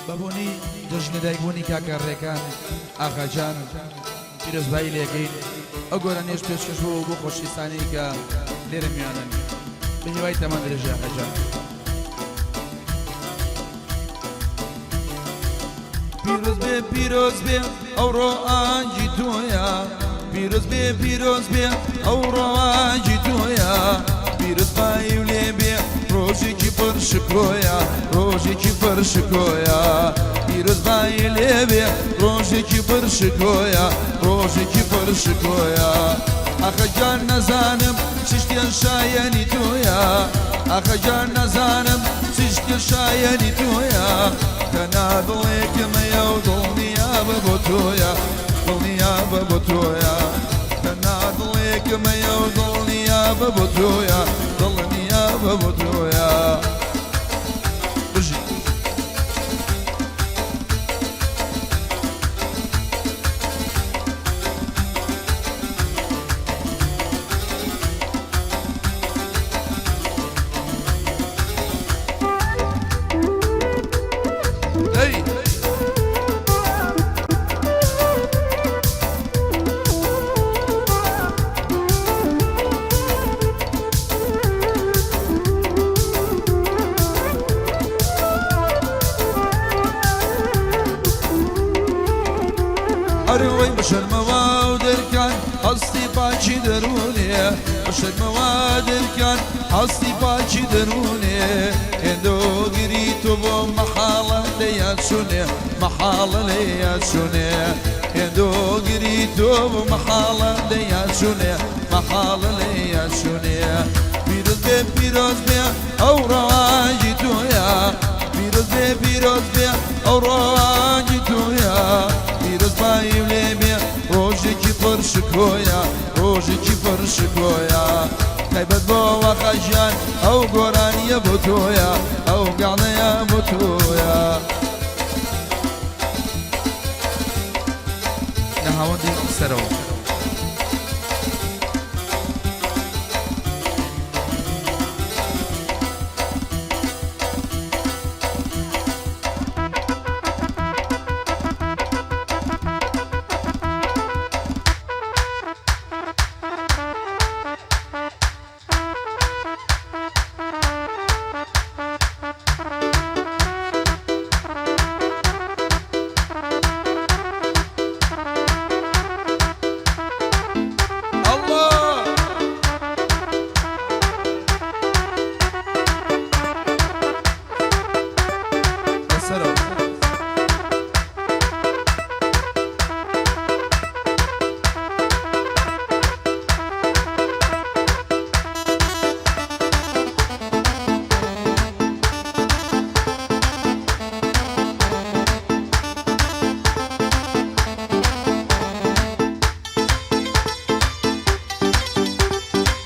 بە بۆنەی جەژنی لەدایکبوونی کاکە ڕێکان ئاغاجان پیرۆزبایی لێکەین ئەو گۆرانیەش پێشکەش بوو بۆ خۆشویستانی کە لێرە میوانن بە هیوای تەمەن درێژی ئاغاجان. پیرۆز بێ پیرۆز بێ ئەوڕۆ ئانگی تۆیە پیرۆز بێ پیرۆز بێ ئەوڕۆ ئانگی تۆیە پیرۆز بای و لێ بێ ڕۆژێکی پڕ شکۆیە ڕۆژێکی پڕ شکۆیە پیرۆز بای لێ بێ ڕۆژێکی پڕ شکۆیە ڕۆژێکی پڕ شکۆیە ئاخە گیان نەزانم چ شتێن شایەنی تۆیە ئاخە گیان نەزانم چ شتێ شایەنی تۆیە تەنها دڵێکم هەیە و دڵنیابە بۆ تۆیە دڵنیابە بۆ تۆیە تەنها دڵێکم هەیە و دڵنیابە بۆ تۆیە دڵنیابە بۆ تۆیە بژی. ئەرەوەی بشەرمەوە و دەرکان هەستی پاکی دەروونێ بشەرمەوە دەرکان هەستی پاکی دەروونێ هێندۆگری تۆ بۆ مەحاڵە لێیا چونێ مەحاڵە لێیا چونێ هێندۆگری تۆ بۆ مەحاڵە لێیا چونێ مەحاڵە لێیا چونێ پیرۆز بێ پیرۆز بێ ئەو ڕەوانگی تۆیە پیرۆز بێ پیرۆز بێ ئەو ڕەوانگی تۆیە پیرۆز بایی و لێ بێ ڕۆژێکی پڕ شکۆیە ڕۆژێکی پڕ شکۆیە تایبەت بۆ وەخە ژیان ئەو گۆرانیە بۆ تۆیە ئەو گاڵەیە بۆ تۆیە. نەهاوەندی سەرەوە.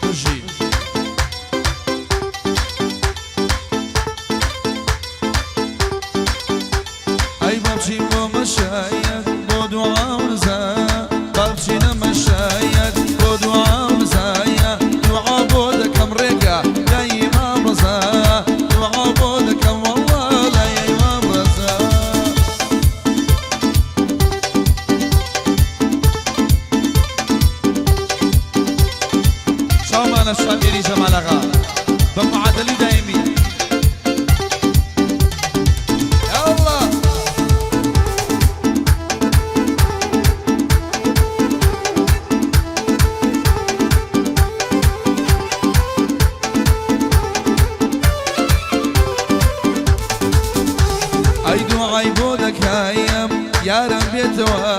بژی. ئەی با بچین بۆ مەشایەت بۆ دوعا و نزا با بچینە مەشایەت بۆ دوعا و نزایە دوعا بۆ دەکەم ڕێگا لای ئیمام ڕەزا دوعا بۆ دەکەم وەڵڵا لای ئیمام ڕەزا. چاومانە شامیری جەمال ئاغا بە معادەلی دایمی. یاڵڵا. ئەی دوعای بۆ دەکایم یارم بێتەوە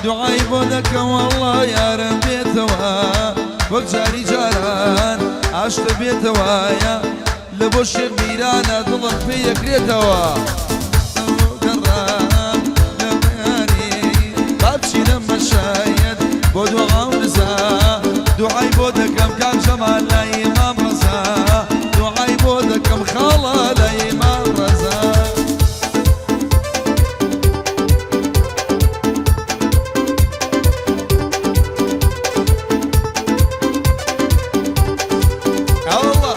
دوعای بۆ دەکەم وەڵڵا یارم بێتەوە وەک جاری جاران ئاشتە بێتەوەیە لە بۆ شێخ میرانە دڵم پێ یەکرێتەوە گەڕام لە بەیانی با بچینە مەشایەت بۆ دوعا و نزا دوعای بۆ دەکەم کاک جەمال لای ئیمام ڕەزا دوعای بۆ دەکەم خاڵە لای ئیمام ڕەزا. ئەوەڵا.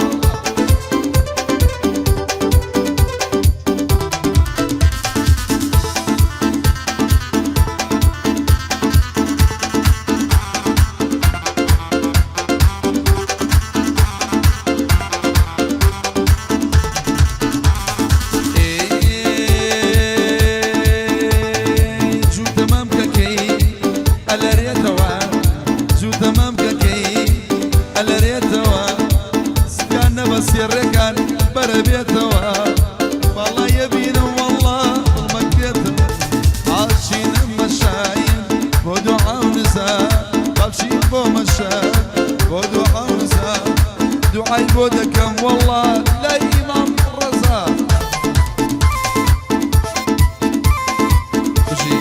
نابەسێ ڕێکان بەرە بێتەوە وەڵا یەبینم وەڵا دڵمەکرێتەوە عاشینم مەشاین بۆ دوعا و نزا باچین بۆ مەشا بۆ دوعا و نزا دوعای بۆ دەکەم وەڵا لای ئیمام ڕەزا بژی.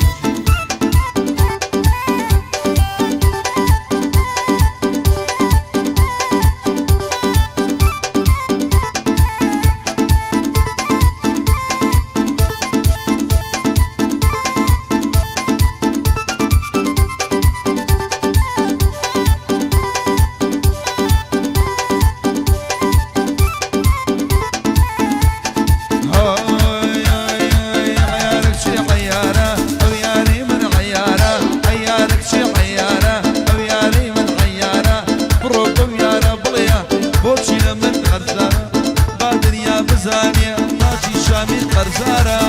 قەرزارە.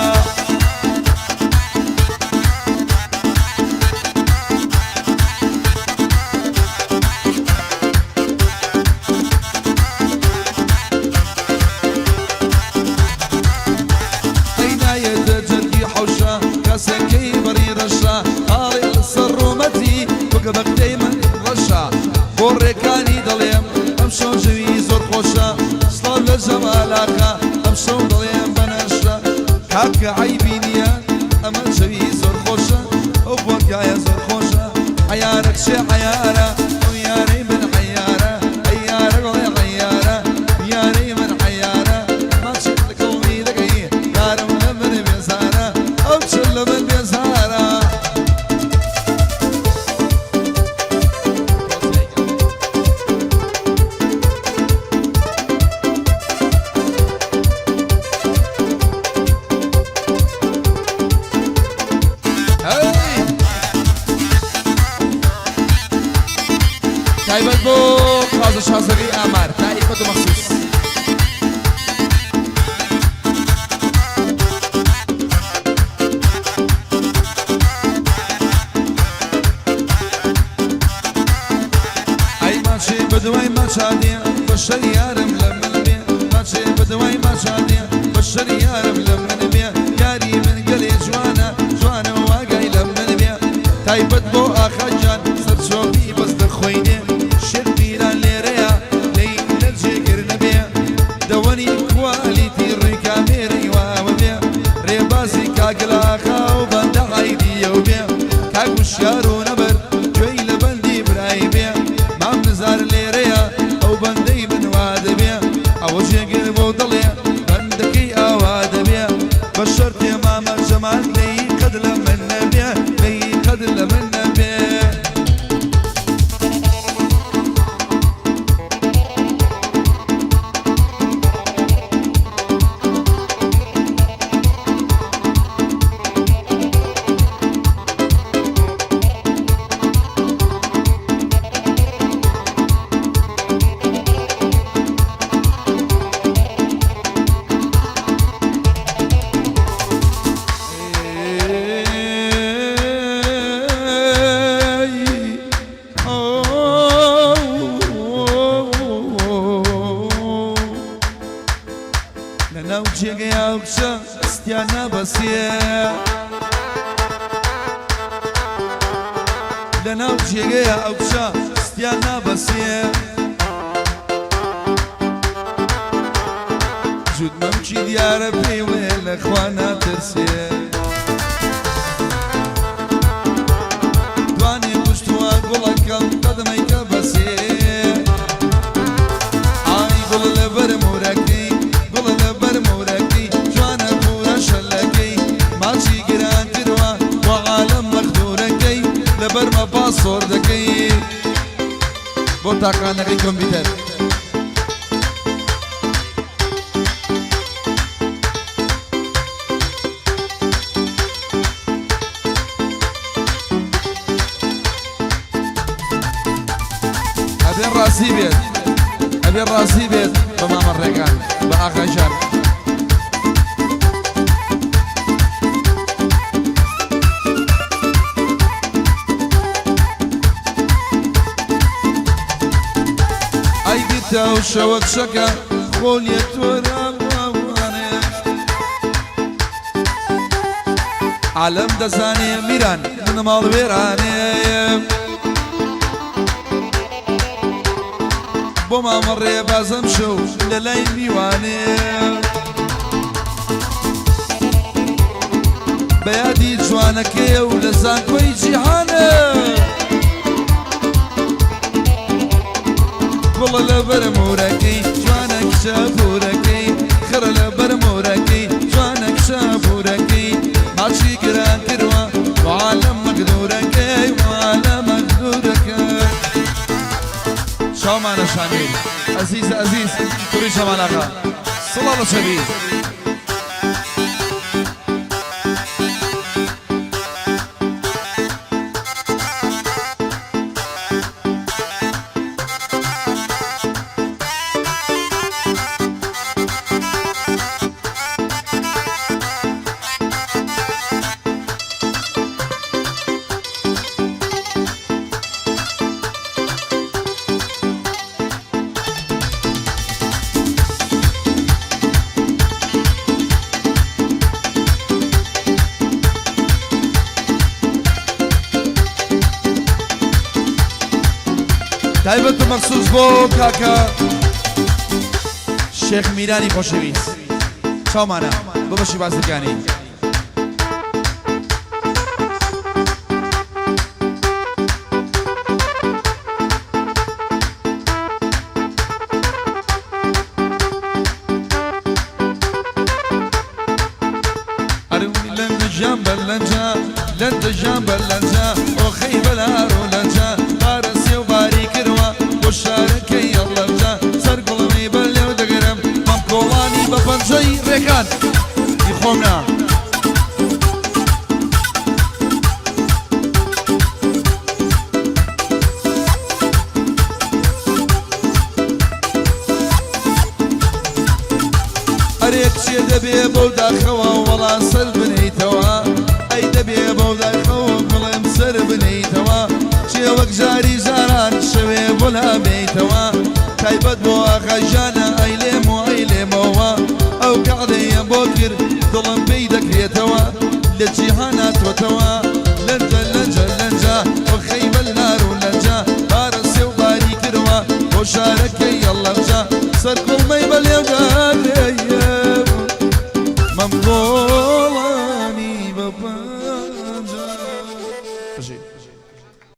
ئەی نایەتە جەرگی حەوشە کاسەکەی بەڕی ڕەشە ئاڵێ لەسەر ڕوومەتی وەکە بەختەی من ڕەشە بۆ ڕێکانی دەڵێم ئەم شەو جەوی زۆر خۆشە سڵاو لە جەمالاقە ئەم شەو دەڵێم بەنەشە کاکە عەیبی نییە ئەمە جەوی زۆر خۆشە ئەو بۆرگایە زۆر خۆشە عەیارە کچێ عەیارە ئەو یارەی من عەیارە ئەی یارە گوڵێ عەیارە یارەی من عەیارە ماچێک لە کڵمی دەکەی یارم لە من بێزارە ئەو چ لە من بێزارە. هەی! تایبەت بۆ قازە شازەکەی ئامار تایبەت و مەخسوس. ئەی ماچێ بەدوای ماچا دێ بەشەر یارم لە من بێ ماچێ بەدوای ماچا دێ بەشەر یارم لە من بێ یاری من گەلێ جوانە جوانە و ئاگای لە من بێ تایبەت بۆ ئاخا گیان سەرچۆپی بەس دەخۆینێ شێخ پیران لێرەیە لێی لە جێگر نەبێ دەوەنی کوالیتی ڕووی کامێرەی واوە بێ ڕێبازی کاکلاخا و بەندە عەیدیەو بێ کاک وشیار و نەبەر گوێی لە بەندی برای بێ مام نزار لێرەیە ئەو بەندەی من وا دەبێ ئەوە جێگر بۆ دڵێ بەندەکەی ئاوا دەبێ بە شەرتێ مامە جەمال لێی قەد لە من نەبێ لێی قەد لە من نەبێ. لەناو جێگەی ئەو کچە دەستیان نابەسێ لەناو جێگەی ئەو کچە دەستیان نابەسێ جووت مەمکی دیارە پێی وێ لە خوا ناترسێ دوانێ کوشتووە گوڵەکەم قەدمەی کە بەسێ ئای گوڵ لەبەر مورەکەی گوڵ لەبەر مورەکەی جوانە پورە شەلەکەی ماچی گرانتروە بۆ عالەم مەخدورەکەی لەبەرمە پاسۆر دەکەی بۆ تاقانەکەی کۆمپیوتەر. ئەبێ ڕازی بێت ئەبێ ڕازی بێت بە مامە ڕێگان بە ئاغاجان. ئەی گرتە و شەوە کچەکە. خۆ لێ تۆرانێ. عالەم دەزانێ میران من ماڵ وێرانێم. بۆ مامە ڕێبازم شەو لە لای میوانێ. بە یادی جوانەکەیە و لە زانکۆی جیهانە. گوڵە لە بەر مورەکەی جوانە کچە پورەکەی، خڕە لە بەر مورەکەی جوانە کچە پورەکەی، ماچی گران کردوە وعالەم مەغدورەکەی، وعالەم مەغدورەکەی. چاومانە شامیل ئەزیز ئەزیز کوڕی جەمال ئاغا سڵاو لە چەبی. تایبەت و مەخسوس بۆ کاکە شێخ میرانی خۆشەویست. چاومانە بۆ بەشی بازرگانی. ئەرونی لەنجە ژیان بە لەنجە، لەنجە ژیان بە لەنجە، ئۆخەی بەلار و لەنجە، بارە سێو باری کردوە بۆ شارەکەی ئەڵەنجە، سەر گوڵمی بە لێو دەگرم مەم کۆڵانی بە پەنجەی ڕێکان ی خۆم نا. ئەرێ کچێ دەبێ بەو داخەوە وەڵا سەر بنیتەوە، ئەی دەبێ بەو داخەوە بڵێم سەر بنیتەوە، چێ وەک جاری جاران شەوێ بۆ لا بێیتەوە، تایبەت بۆ ئاغای ژانە ئەی لێم و ئەی لێمەوە، ئەو کەعلەیەم بۆ کرد دڵم پێی دەکرێتەوە، لە جیهانا تۆتەوە لەنجە لەنجە لەنجە، وەخەی بەلار و لەنجە، بارە سێو باری کردوە بۆ شارەکەی ئەڵەنجە، سەر.